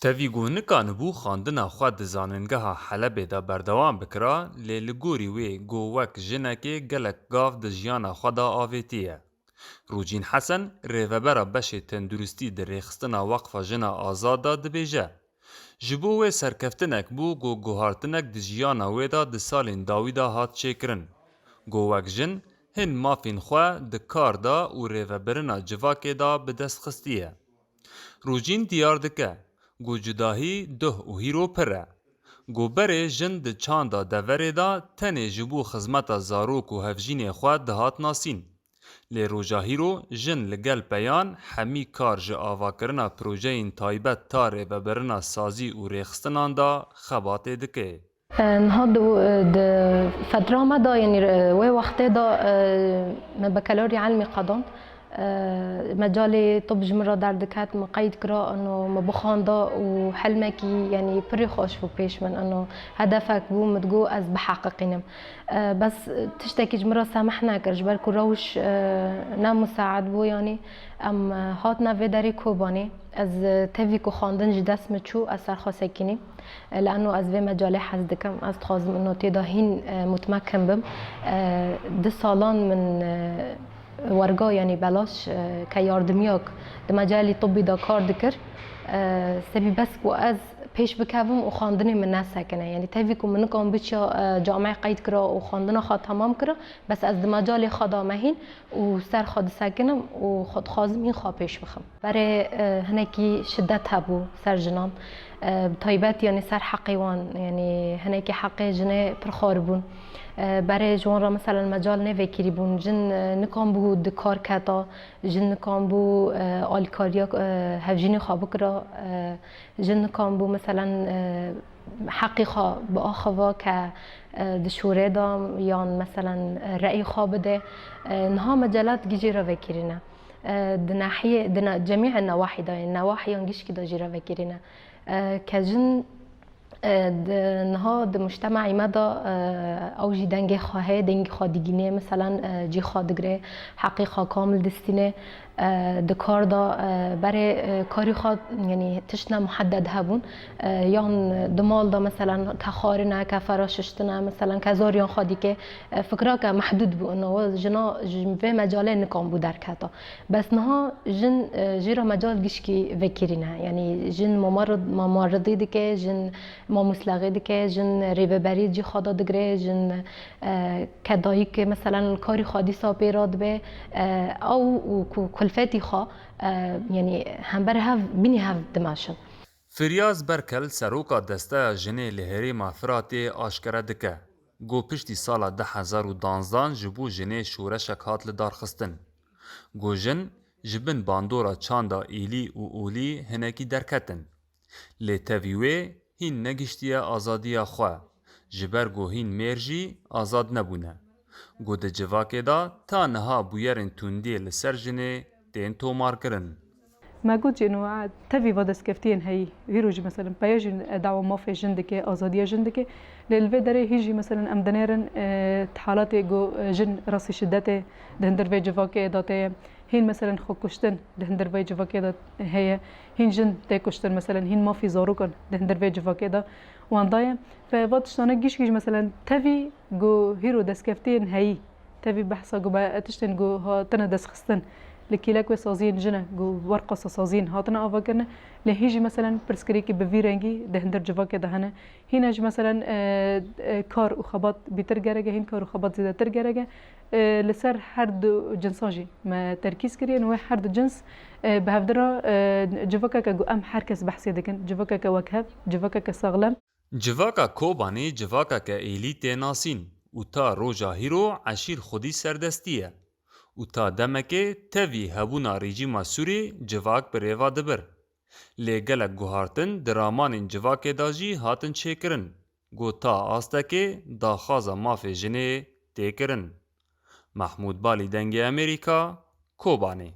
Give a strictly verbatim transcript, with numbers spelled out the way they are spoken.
Tevî ku nikanibû xwendina xwe di Zanîngeha Helebê de berdewam bikira, lê li gorî wê ku wek jinekê gelek gav di jiyana xwe de avêtiye. Rûcîn Hesen, rêvebera beşê tenduristî di Rêxistina Weqfa Jina Azad de dibêje, ji bo wê serkeftinek bû ku guhartinek di jiyana wê de di salên dawî de hat çêkirin, ku wek jin hin mafên xwe di kar de û rêvebirina civakê de bi dest xistiye. Rûcîn diyar dike ku cudahî duh û hîro pir e. Ku berê jin di çanda deverê de tenê ji bo xizmeta zarok û hevjînê xwe dihat nasîn. Lê roja hîro jin li gel peyan hemî kar ji avakirina projeyên taybet ta rêvebirina sazî û rêxistinan de xebatê dike. Niha di, di fetra me de, yanî, wê wextê de, me bekalerî elmî qedand. Mecalê tib ji min re derdiket, min qeyd kira, ino min bixwanda û helmekî, yanî, pirî xweş bû pêş min. Ino hedefek bû, min digot ez biheqiqînim. Bes tiştekî ji min re semih nekir, ji ber ku rewş ne musaid bû, yanî em hatine vê derê Kobanê. Ez tevî ku xwendin ji dest min çû, ez ser xwe sekînî. Li eno ez vê mecalê hez dikim. Ez dixwazim ino tê de hîn, e, mutmekin bim. E, du salan min, e, werga, yanî belaş, e, ke yardimiyek di mecalê tibbî de kar dikir. E, sebî bes ku ez pêş bikevim û xwendinê min nesekine. Yanî tevî ku min nikan biçiya, e, camê qeyd kira û xwendina xwe temam kira, bes ez di mecalê xwe de me hîn û ser xwe disekinim û xwe dixwazim hîn xwe pêş bixim. Berê, e, hinekî şidet hebû ser jinan. E, bi taybet, yanî ser heqê wan, yanî hinekî heqê jinê pir xar bûn. E, berê ji wan re, meselen, mecal nêvekirî bûn. Jin, e, nikan bû di kar keta, jin nikan bû, e, alîkariya, e, hevjînê xwe bikira, e, jin nikan bû, meselen, e, heqê xwe biaxiva ke, e, di şûrê de yan, meselen, e, reyê xwe bide. E, niha mecalat gişkî jê re vekirîne. E, di nahiyê, di ne-, cemî newahî de, newahiyan gişkî de jê re vekirîne. E, ke jin, e, di, niha di mujtema'î me de, e, ew jî dengê xwe heye, dengê xwe digîne, meselen, e, cî xwe digire, heqê xwe kamil distîne, e, di kar de, e, berê, e, karî xwe, yanî tiştine muhedded hebûn, e, yan di mal de, meselen, ke xwarin e, ke fera şiştin e, meselen, ke zoriyan xwe dike, e, fikra ke mehdûd bû, ino jina ji vê mecalê nikan bû derketa. Bes niha jin, e, jê re mecal gişkî vekirîne. Yanî jin mamarid-, mamaridî dike, jin mamûslexê dike, jin rêveberî cî xwe de digire, jin, e, ke dayik, meselen, karî xwe dîsa pê re dibe, e, ew û ku kulfetî xwe, e, yanî hember hev, bînî hev dimeşin. Firyaz Berkel, seroka Desteya Jinê li herêma Firatê aşkere dike, ku piştî sala du hezar û danzdan ji bo jinê şoreşek hat lidarxistin. Ku jin ji bin bandora çanda êlî û olî hinekî derketin. Lê tevî wê hîn negihiştiye azadiya xwe, ji ber ku hîn mêr jî azad nebûne. Ku di civakê de ta niha bûyerên tundiyê li ser jinê tên tomarkirin. Me got jî, ino, e, tevî va destkeftiyên heyî, hîro jî, meselen, peya jî, e, dawa mafê jin dike, azadiya jin dike. Lê li vê derê hîn jî, meselen, em dinêrin, e, halatê ku, e, jin rastî şidetê di hundir vê civakê de tê. Hîn, meselen, xwekuştin di hundir vê civakê de heye. Hîn jin tê kuştin, meselen, hîn mafî zarokan di hundir vê civakê de wenda ye. Fe va tiştane gişkî jî, meselen, tevî ku hîro destkeftiyên heyî, tevî behsa ku be tiştên ku hatine destxistin, li kêlek wê saziyên jin e, ku werqasa saziyên hatine avakirine, lê hîn jî, meselen, pirsgirêkî bi vî rengî di hundir civakê de hene. Hîn e jî, meselen, e, e, kar û xebat bîtir gerek e, hîn kar û xebat zêdetir gerek e. E, li ser her du cinsan jî me terkîz kiriye, wê her du cins, e, bi hevdira, e, civakeke ku em her kes behsê dikin, civakeke wekhev, civakeke saxlem. Civaka Kobanê civakeke êlî tê nasîn û ta roja hîro eşîr xwedî serdestî ye û ta demekê tevî hebûna rejîma Sûrê civak bi rêva dibir. Lê gelek guhartin di ramanên civakê de jî hatin çêkirin, ku ta astekê daxwaza mafê jinê tê kirin. Mehmûd Balî, Dengê Amerîka, Kobanê.